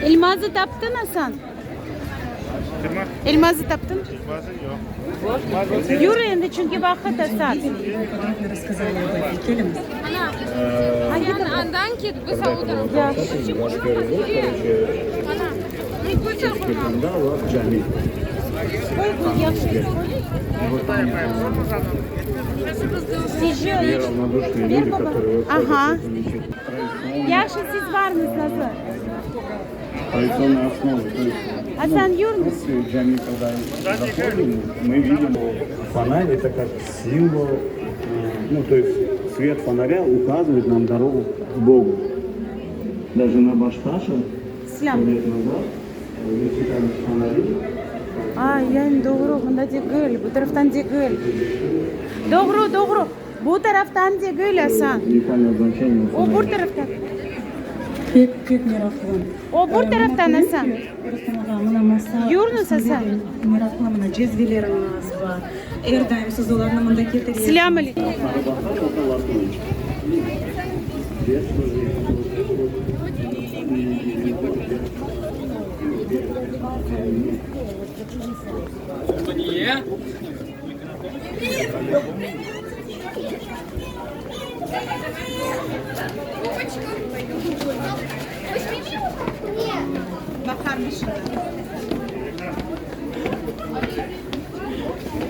Elmazı taptıñ, Asan? Elmazı taptıñ? Yürü endi, çünki vaqıt, Asan. Aha. Yahşı, siz barıñız, Nazlı. Asan, yürüñiz. Selâm. Ay, yani doğru, mında degil, bu taraftan degil. Doğru, doğru. Bu taraftan degil, Asan. O bur taraftan. Pek, pek meraqlı. O bur taraftan, Asan. Rustem ağa, mına masa Yürüñiz, Asan. Meraqlı, mına cezveleriñiz bar. Er daim siz olarnı mında ketiresiñiz. Selâm aleyküm.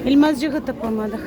Elmazcığı tapamadıq.